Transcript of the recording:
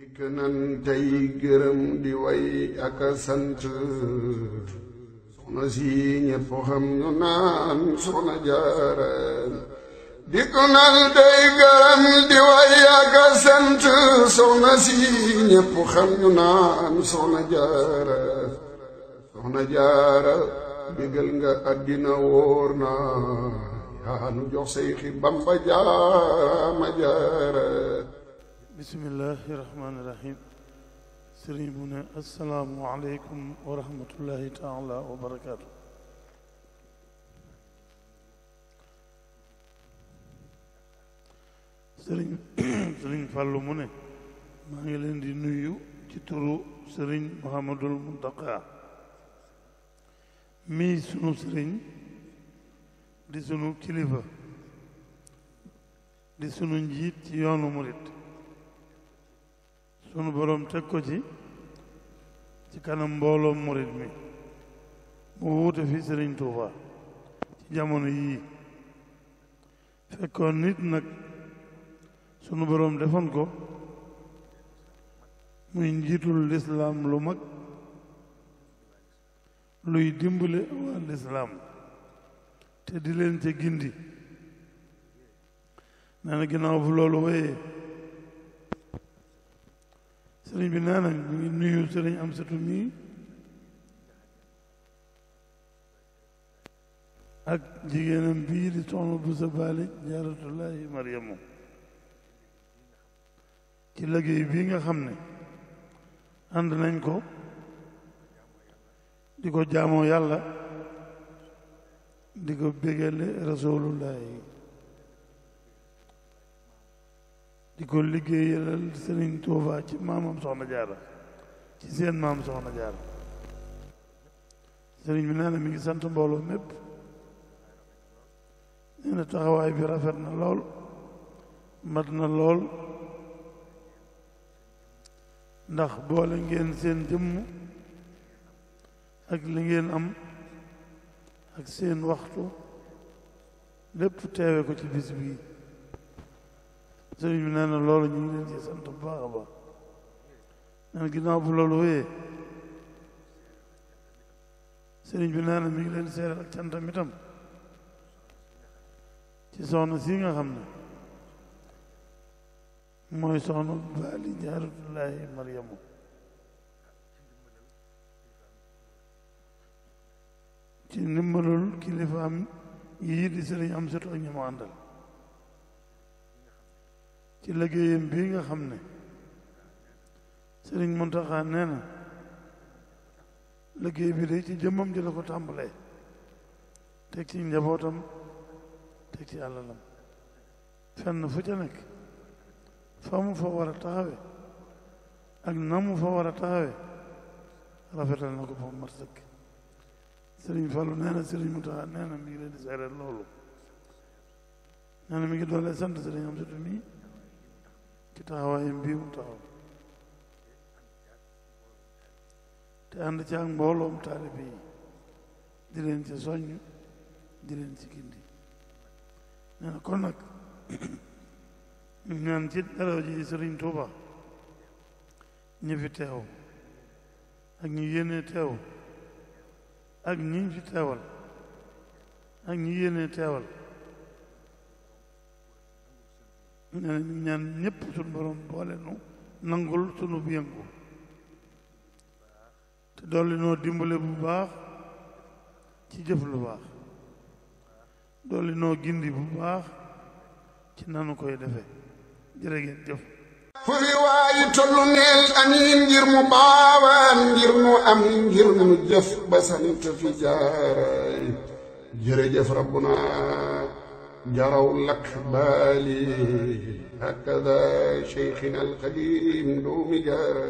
dikk nan tey gërëm di way ak a sant soxna si ñépp xam ñu naan soxna Jaara. dikk nan tey gërëm di way ak a sant soxna si ñépp xam ñu naan soxna Jaara. soxna Jaara bégal nga àddina wóor na yaa nu jox Seyxi Bamba jaama Jaara. bismillahi rahmaani rahim. sëriñ mu ne assalaamu aleykum wa rahmatullahi taala wa barakaatu. sëriñ Fàllu mu ne maa ngi leen di nuyu ci turu sëriñ Muhammadul Muntaqa mii sunu sëriñ di sunu kilifa di sunu njiit ci yoonu murit sunu boroom teg ko ci kanam mbooloo murit mi mu wuute fi sëriñ Tuuba ci jamono yii fekkoon nit nag sunu boroom defoon ko muy njiitul lislaam lu mag luy dimbale waa lislaam te di leen ca gindi. nee na ginnaaw bu loolu wéyee sëriñ bi nee na ñu ngi nuyu sëriñ Amsatu mii ak jigéenam bii di soxna bu sa baali Jaaratullaahi Maryamu ci liggéey bii nga xam ne ànd nañ ko di ko jaamoo yàlla di ko bégale rasulullahi di ko liggéeyalal Sëriñ Tuuba ci maamam soxna Jaara ci seen maam soxna Jaara. sëriñ bi nee na mi ngi sant mbooloo mépp nee na taxawaay bi rafet na lool mat na lool ndax boole ngeen seen jëmm ak li ngeen am ak seen waxtu lépp teewe ko ci bis bii. sëriñ bi nee na loolu ñu ngi leen ci sant bu baax a baax. nee na ginnaaw bu loolu wéyee sëriñ bi nee na mi ngi leen seeral ak cantam itam ci soxna si nga xam ne mooy soxna Baali Jaaratullaahi Maryamu ci ndimbalul kilifaam yii di sëriñ Amsatu ak ñi mu àndal ci liggéeyam bii nga xam ne sëriñ Muntaxa nee na liggéey bi de ci jëmmam ji la ko tàmbalee teg ci njabootam teg ci àllalam fenn fu ca nekk fa mu fa war a taxawe ak na mu fa war a taxawe rafetal na ko ba mu mat sëkk. sëriñ Fallu nee na sëriñ Muntaxa nee na mi ngi leen di seereel loolu. nee na mi ngi doole sant sëriñ Amsatu mi ci taxawaayam bii mu taxaw te ànd ci ak mbooloom taalibe yi di leen ci soññ di leen ci gindi. nee na kon nag ñu ñaan ci daraja ji sëriñ Tuuba ñi fi teew ak ñi yéene teew ak ñiñ fi teewal ak ñi yéene teewal nee na ñu ñaan ñëpp suñu borom boole nu nangul sunu yëngu te dolli noo dimbale bu baax ci jëf lu baax dolli noo gindi bu baax ci nanu koy defee. jërë ngeen jëf. fu fi waayi tollu neel amiin ngir mu baawaan ngir mu am ngir mu jëf ba sant fi jaaraay. jërëjëf rabbuna jaraw lak baali hakada cheikhina alqadim doomi jaara.